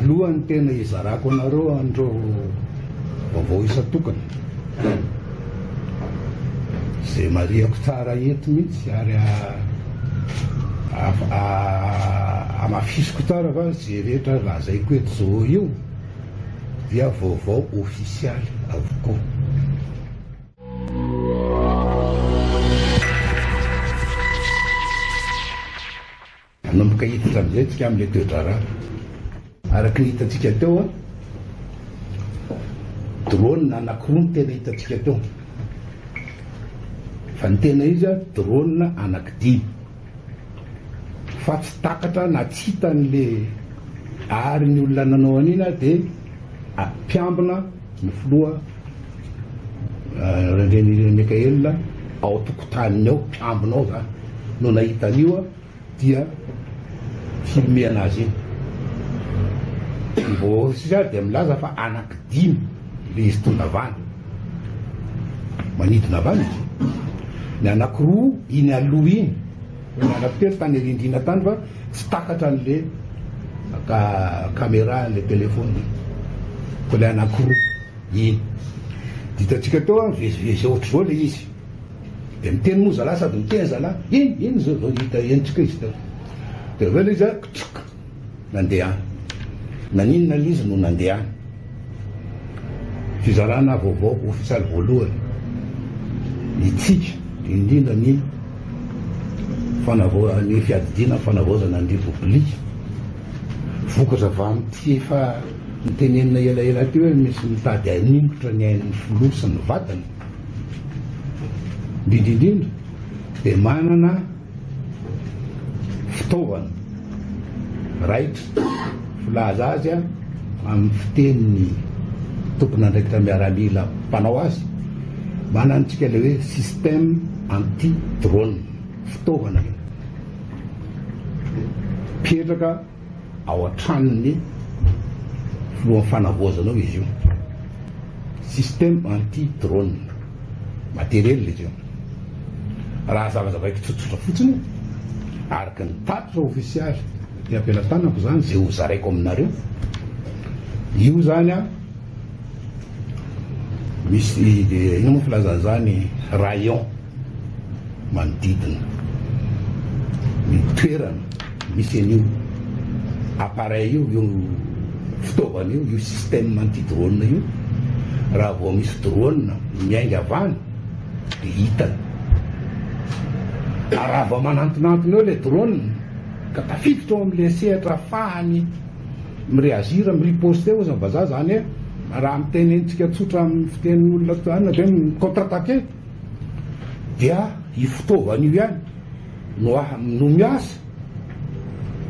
Alohan'ny tena hizarako anareo an'ireo vaovao isan-tokony, izay marihako tsara eto mihitsy ary hamafisiko tsara fa izay rehetra lazaiko eto izao io dia vaovao ofisialy avokoa. Hanomboka hiditra amin'izay tsika amin'ilay toe-draharaha. Araka ny hitantsika teo, drone anankiroa no tena hitantsika teo. Fa ny tena izy drone anankidimy. Fa tsy takatra na tsy hitan'le ary ny olona nanao an'iny dia mpiambina ny filoha Randrianirina Mickaël ao an-tokotaniny ao, mpiambina ao zany no nahita an'io. dia filmer anazy iny. Ny vaovao sisa ary dia milaza fa anaky dimy le izy tonga avy any. Manidina avy any izy. Ny anakiroa iny aloha iny, ny anakitelo tany arindrina tany fa tsy takatra an'le caméra an'le téléphone. Fa le anakiroa iny. Hitantsika teo mivezivezy ohatr'izao le izy. Dia miteny moa zalahy sady miteny zalahy, iny, iny zao vao hita henontsika izy teo. Dia avy eo ilay izy an, kitsok, nandeha any. Naninona ilay izy no nandeha any? Fizarana vaovao ofisialy voalohany, itsika, indrindra ny fanavao, ny fiadidiana ny fanavaozana ny Repoblika, vokatra avy amin'ity efa notenenina elaela ity hoe misy mitady haningotra ny ain'ny filoha sy ny vadiny. Indrindra indrindra dia manana fitaovana raitra filaza azy amin'ny fitenin'ny tompon'andraikitra miaramila mpanao azy, manana antsika ilay hoe système anti drone, fitaovana io mipetraka Ao an-tranon'ny filohan'ny fanavaozana ao izy io. Système anti drone. Matériel izy io. Raha hazavazavaiko tsotsotra fotsiny, araka ny tatitra ofisialy aty am-pelatanako izany, izay ho zaraiko aminareo, io izany an, misy, inona moa filazana izany, rayon. manodidina ny toerana misy an'io appareil io, io fitaovana io, io système anti drone io, raha vao misy drone miainga avy any dia hitany. Ary raha vao manantonantona eo ilay drone ka tafiditra ao amin'ilay sehatra ahafahany mi-réagir, mi-riposter hozy ny vazaha, izany hoe raha mitenentsika tsotra amin'ny fitenin'olona any dia mi-contre-attaquer. dia io fitaovana io ihany no no miasa,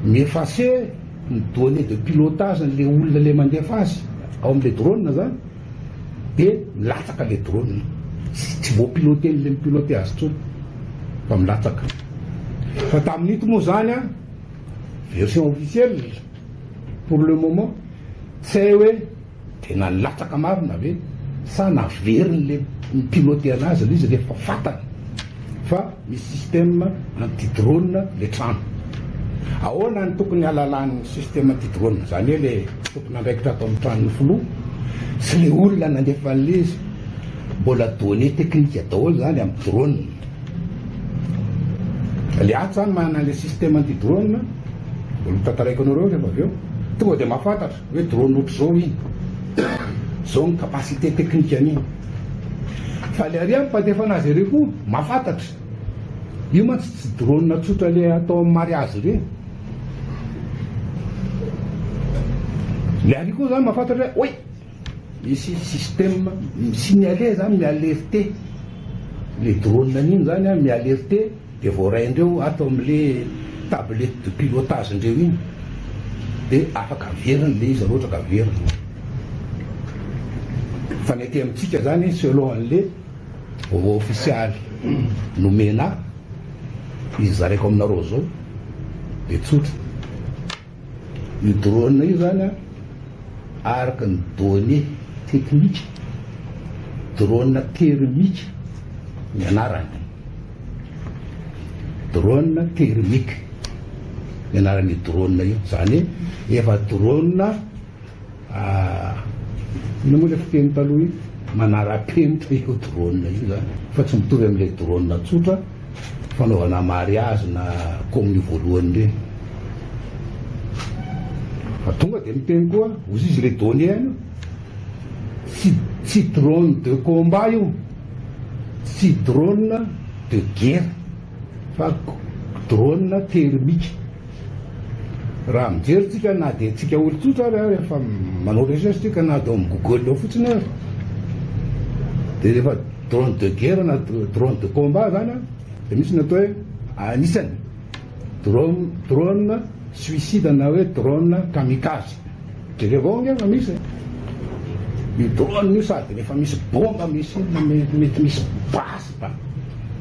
mi-effacer ny données de pilotage an'le olona le mandefa azy ao am'le drone zany dia milatsaka le drone, tsy voapiloter-n'le mi-piloter azy intsony fa milatsaka. Fa tamin'ito moa zany an, version officielle pour le moment tsy hay hoe Tena nilatsaka marina ve sa naveriny le mi-piloter anazy le izy rehefa fantany fa misy système anti drone le trano. Ahoana ny tokony halalan'ny système anti drone zany hoe le tompon'andraikitra ato amin'ny tranon'ny filoha sy le olona nandefa an'le izy. Mbola données technique daholo zany amin'ny drone. Le ato zany manana an'le système anti drone, mbola ho tantaraiko anareo rehefa avy eo, tonga dia mahafantatra. Hoe drone ohatr'izao iny, zao ny capacité technique an'iny. Fa le ary mpandefa anazy ireo koa mahafantatra. Io mantsy tsy drone tsotra le atao amin'ny mariage ireny. Le ary koa zany mahafantatra hoe oy misy système mi-signaler zany, mi-alerter. Le drone an'iny zany an mi-alerter. Dia voarain-dreo ato amin'le tablette de pilotage-ndreo iny dia afaka averiny le izy raha ohatra ka averiny. Fa ny aty amintsika zany selon an'le vaovao ofisialy nomena ahy, izy zaraiko aminareo zao dia tsotra. Io drone io zany an, araka ny données techniques, drone thermique ny anarany. Drone thermique ny anaran'io drone io, zany hoe efa drone. Inona moa ilay fiteny taloha iny? Manara-penitra io drone io zany fa tsy mitovy amin'ilay drone tsotra fanaovana mariage na communion voalohany ireny. Fa tonga dia miteny koa, hozy izy ilay données any io, tsy tsy drone de combat io, tsy drone de guerre fa drone thermique. Raha mijery tsika na dia tsika olon-tsotra ary rehefa manao recherche tsika na dia ao amin'ny google ao fotsiny ary dia rehefa drone de guerre na drone de combat zany an, dia misy ny atao hoe anisany drone drone suicide na hoe drone kamikaze. Jereo ao ange fa misy e. Io drone io sady rehefa misy bomba misy inona mety misy basy ba.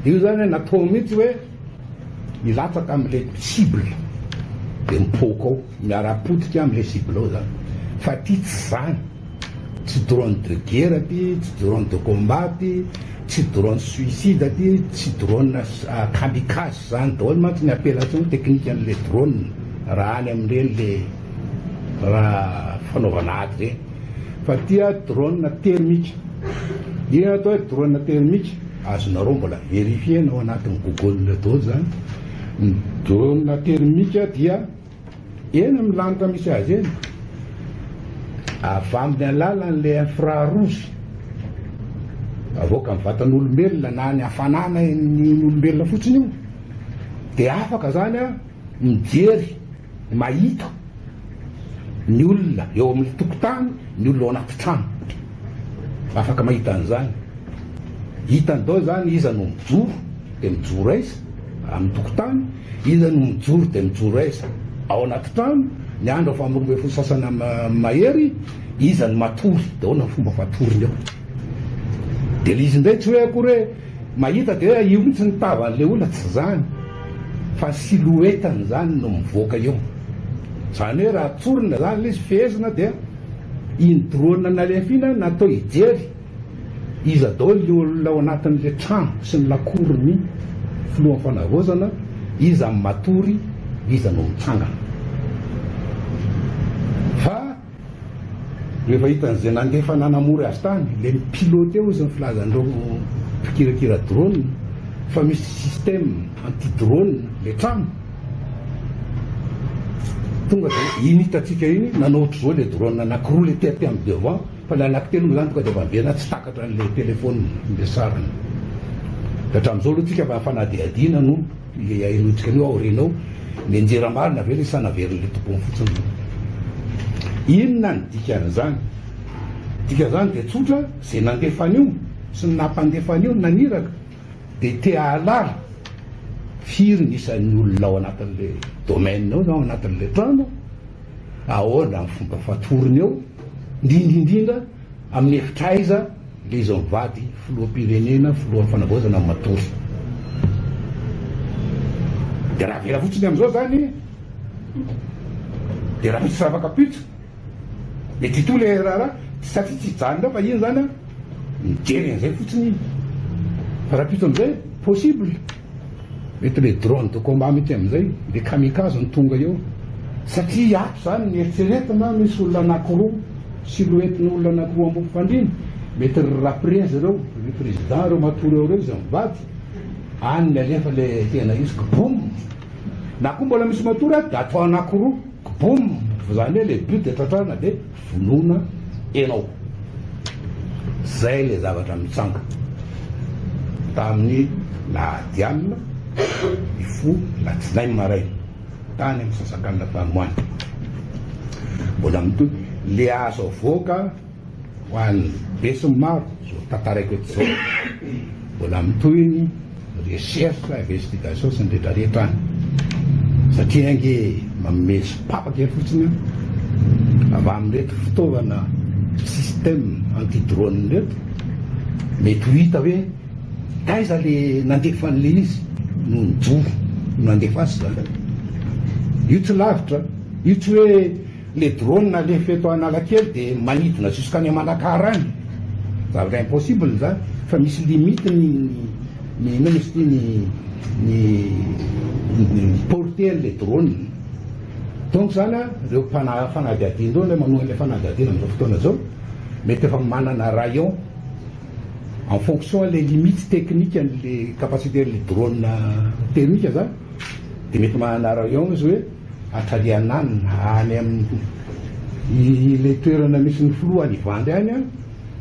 Io zany natao mihitsy hoe Milatsaka amin'ilay cible dia mipoaka ao, miara-potika amin'ilay cible ao zany. Fa ity tsy zany, tsy drone de guerre ity, tsy drone de combat ity, tsy drone suicide ity, tsy drone kamikaze zany daholo mantsy ny appellation technique an'ilay drone raha any amin'ireny le raha fanaovana ady ireny. Fa ity drone thermique. Inona atao hoe drone thermique? Azonareo mbola verifier-na ao anatin'ny google daholo zany. Ny drone thermique dia eny amin'ny lanitra misy azy eny, avy amin'ny alalan'ilay infrarouge avoakan'ny vatan'olombelona na ny hafanana ny olombelona fotsiny io, dia afaka zany mijery Mahita ny olona eo amin'ny tokotany, ny olona ao anaty trano. Afaka mahita an'izany. Hitany daholo izany iza no mijoro dia mijoro aiza amin'ny tokotany, iza no mijoro dia mijoro aiza ao anaty trano, ny andro efa amin'ny 12 sasany mahery, iza no matory, dia ahoana ny fomba fatoriny eo. Dia ilay izy indray tsy hoe akory hoe Mahita dia hoe io mihitsy ny tavan'ilay olona, tsy izany fa silhouette-ny izany no mivoaka eo. Izany hoe raha tsorina izany ilay izy, fehezina dia iny drone nalefa iny natao hijery iza daholo ny olona ao anatin'ilay trano sy ny lakoron'ny filohan'ny fanavaozana, iza no matory, iza no mitsangana. Fa. Rehefa hitan'izay nandefa nanamory azy tany, ilay mi-piloter hozy ny filazan'ireo mpikirakira drone fa misy système anti-drone ilay trano, tonga dia iny hitantsika iny nanao ohatr'izao ilay drone anankiroa ilay tety amin'ny devant fa ilay anankitelo moa izany tonga dia efa miverina tsy takatra an'ilay téléphone ilay sariny. Dia hatramin'izao aloha tsika fa fanadihadiana no. Ilay ahenointsika an'io aoriana ao, mianjera marina ve ilay sa naverin'ilay tompony fotsiny izany? Inona ny dikan'izany? Dikan'izany dia tsotra, izay nandefa an'io sy ny nampandefa an'io, naniraka, dia te hahalala firy ny isan'ny olona ao anatin'ilay domaine ao na ao anatin'ilay trano, ahoana ny fomba fatoriny eo, indrindra indrindra Amin'ny efitra aiza le izy mivady filoham-pirenena filohan'ny fanavaozana no matory? Dia raha avela fotsiny amin'izao zany dia raha misy ravaka-pitso mety hitohy le raharaha satria tsy hijanona eo fa iny zany an mijery an'izay fotsiny iny fa rahampitso amin'izay possible. Mety le drone de combat mihitsy amin'izay, le kamikaze no tonga eo. Satria ato izany ny eritreretina misy olona anakiroa, silhouette-n'olona anakiroa ambony fandriana, mety ry raprezy ireo, ry président ireo matory eo ireo izy mivady, any ny alefa le tena izy, kboum! Na koa mbola misy matory ato dia atao anakiroa, kboum! Izany hoe le but dia tratrarina dia vonoina enao. Zay le zavatra nitranga tamin'ny lahady alina hifoha latsinainy maraina tany amin'ny sasakalina tany ho any. Mbola mitohy le azo avoaka ho an'ny be sy ny maro zao tantaraiko eto zao. Mbola mitohy ny recherche, investigation sy ny rehetra rehetra any. Satria ange manome sopapa kely fotsiny an, avy amin'ireto fitaovana système anti drone ireto, mety ho hita hoe taiza le nandefa an'le izy no nijoro, no nandefa azy zany. Io tsy lavitra, io tsy hoe Le drone alefa eto Analakely dia manidina jusqu'any Manakara any. Zavatra impossible izany fa misy limite ny ny inona izy ity ny ny ny portée an'le drone. Donc zany a, reo mpana fanadihadiana reo le manohy an'le fanadihadiana am'zao fotoana zao, mety efa manana rayon en fonction an'le limite technique an'le capacité an'le drone thermique zany, de mety manana rayon izy hoe hatrany ananina any amin'ny le toerana misy ny filoha any Ivandry any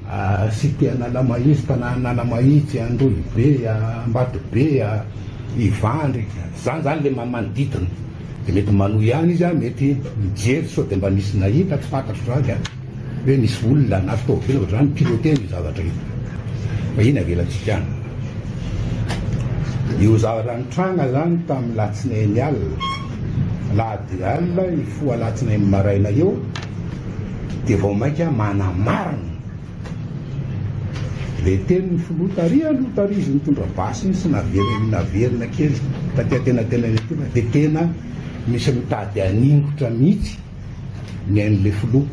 a, cité Analamahitsy, tanàna Analamahitsy, Androhibe, Ambatobe, Ivandry, zany zany le manodidina, de mety manohy ihany izy a, mety mijery sao de mba nisy nahita, tsy fantatro zany a, hoe nisy olona na fitaovana ohatr'izany piloter io zavatra io, fa iny avelantsika any. Io zavatra nitranga zany tamin'ny latsinainy alina, alahady alina hifoha alatsinainy maraina eo, dia vao mainka manamarina le tenin'ny filoha tary aloha tary izy nitondra basy iny sy naveriny naverina kely taty antenatenany aty fa dia tena misy mitady haningotra mihitsy ny ain'le filoha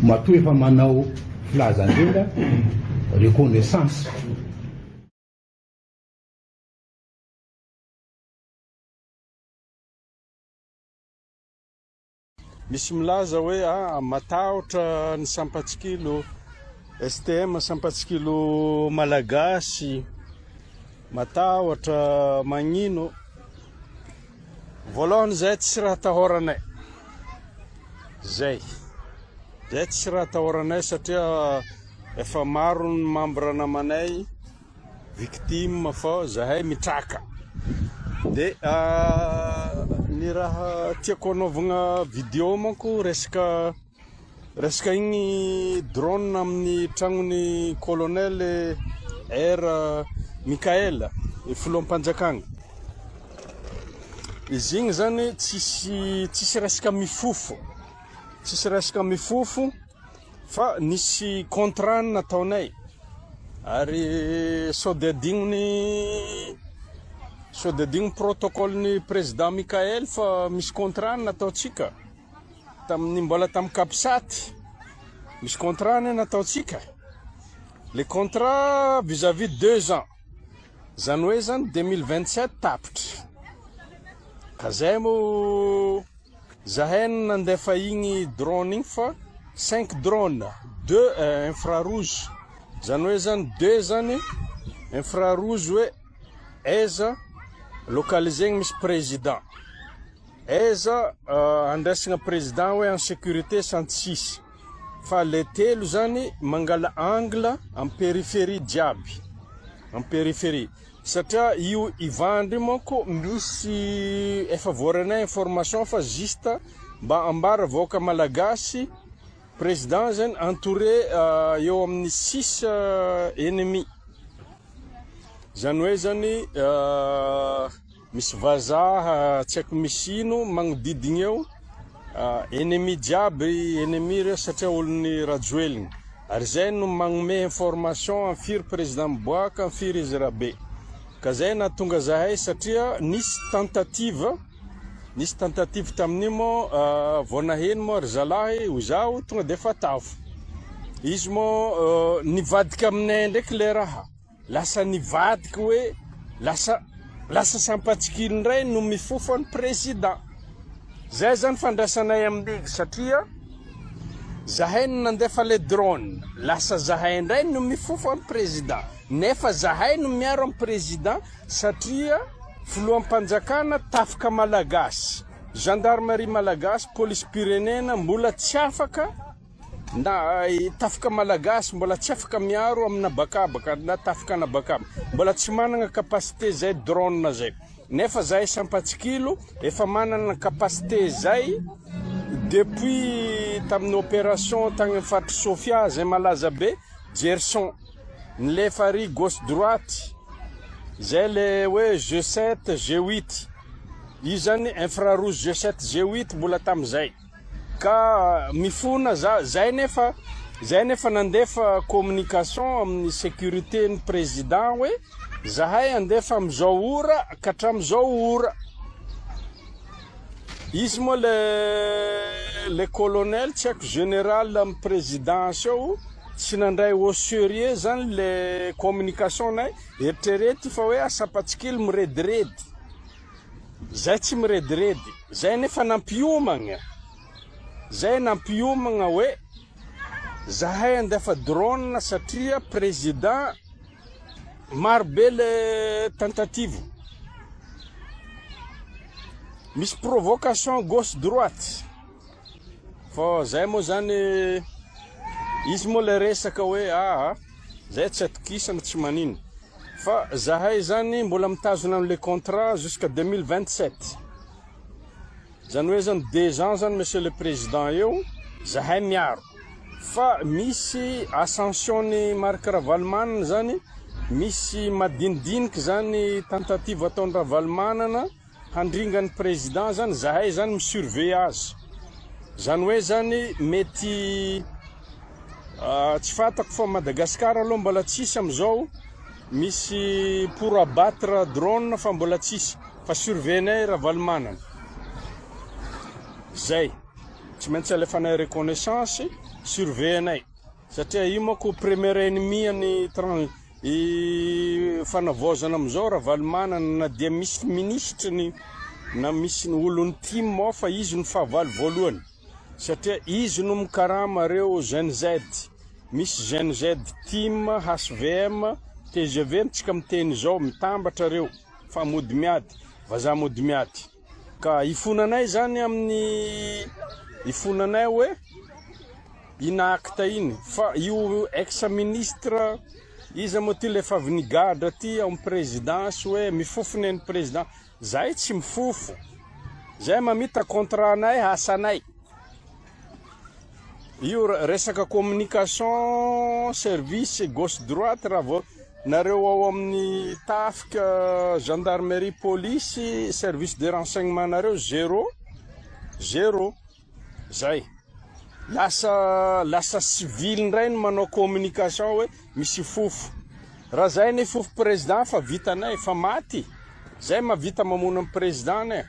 matoa efa manao filazan-tena reconnaissance. Misy milaza hoe ah matahotra ny sampatsikilo STM sampatsikilo malagasy matahotra magnino. Voalohany zay tsy raha atahoranay. Zay. Zay tsy raha atahoranay satria efa maro ny membre namanay victime fa zahay mitraka. De ny raha tiako anaovagna vidéo manko resaka resaka igny drone amin'ny tragnon'ny colonel R Mickaël filoham-panjakagna. Izy igny zany tsisy tsisy resaka mifofo, tsisy resaka mifofo. Fa nisy contrat nataonay ary sao de adignony sao de adigno protocole ny président Mickaël fa misy contrat nataontsika tamin'ny mbola tamin'ny capsat misy contrat anie nataontsika le contrat vis-à-vis deux ans zany hoe zany 2027 tapitra ka zay moa Zahay no nandefa igny drone igny fa cinq drone, deux infrarouge, zany hoe zany deux zany infrarouge hoe aiza localisegny misy président, aiza andraisagna président hoe en sécurité sa tsisy, fa le telo zany mangala angle am périphérie jiaby, am périphérie. Satria io Ivandry io manko misy efa voarainay information fa juste mba ambara vahoaka malagasy président zany entouré eo amin'ny six ennemis zany hoe zany misy vazaha tsy haiko misy ino magnodidigny eo Ennemi jiaby ennemi reo satria olon'i Rajoelina ary zay no magnome information am firy président miboaka am firy izy Rabe ka zay nahatonga zahay satria nisy tentative nisy tentative tamin'io moa vao naheno moa ry zalahy ho zaho tonga de efa tafo izy moa nivadika aminay ndraiky le raha Lasa nivadika hoe lasa lasa sampatsikilo indray no mifofo an'i président. Zay zany fandraisanay amin'iny satria zahay no nandefa le drone, lasa zahay indray no mifofo an'i président. Nefa zahay no miaro an'i président satria filoham-panjakana tafika malagasy, gendarmerie malagasy, polisim-pirenena mbola tsy afaka Na tafika malagasy mbola tsy afaka miaro amina habakabaka na tafika an'habakabaka. Mbola tsy managna capacité zay drone zay. Nefa zahay Sampatsikilo efa manana capacité zay depuis tamin'ny opération tagny amin'ny faritry Sofia zay malaza be, Jerson. Nilefa ary gauche droite zay le hoe G7, G8. Io zany infrarouge G7, G8 mbola tamizay. Ka mifona za, zay nefa zay nefa nandefa communication amin'ny sécurité ny président hoe zahay andefa amizao ora ka hatramizao ora. Izy moa le le colonel tsy haiko général amin'ny présidence eo tsy nandray au sérieux zany le communication nay, eritrereto fa hoe asapatsikily mirediredy. Zay tsy mirediredy, zay nefa nampiomagna, zay nampiomagna hoe zahay andefa drone satria président maro be le tentative. Misy provocation gauche droite. Fa zay moa zany izy moa le resaka hoe aa zay tsy atokisana tsy manino. Fa zahay zany mbola mitazona an'le contrat jusqu'à 2027. Zany hoe zany deux ans zany monsieur le président eo zahay miaro. Fa misy ascension ny Marc Ravalomanana zany, misy madinidiniky zany tentative ataon'i Ravalomanana handringa ny président zany, zahay zany mi surveiller azy. Zany hoe zany mety tsy fantako fa Madagascar aloha mbola tsisy amizao misy pour abattre drone fa mbola tsisy fa surveiller-nay Ravalomanana. Zay. Tsy maintsy alefanay reconnaissance, surveiller-nay. Satria io manko premier ennemi an'ny i fanavaozana amizao Ravalomanana na dia misy minisitry ny na misy ny olon'ny tim ao fa izy no fahavalo voalohany. Satria izy no mikarama reo Gen Z. Misy Gen Z tim, HVM, tgv tsika miteny izao mitambatra reo fa mody miady, vazaha mody miady. Ka ifonanay zany amin'ny ifonanay hoe ina acte iny fa io ex ministre iza moa ty le efa avy nigadra ty ao amin'ny présidence hoe mifofo ny an'ny président. Zahay tsy mifofo. Zahay mamita contrat anay asanay. Io resaka communication service gauche droite raha vao nareo ao amin'ny tafika gendarmerie police service de renseignement nareo zéro zéro zay lasa lasa civil indray no manao communication hoe misy fofo raha zay ny fofo président fa vitanay fa maty zay mahavita mamono ny président ne.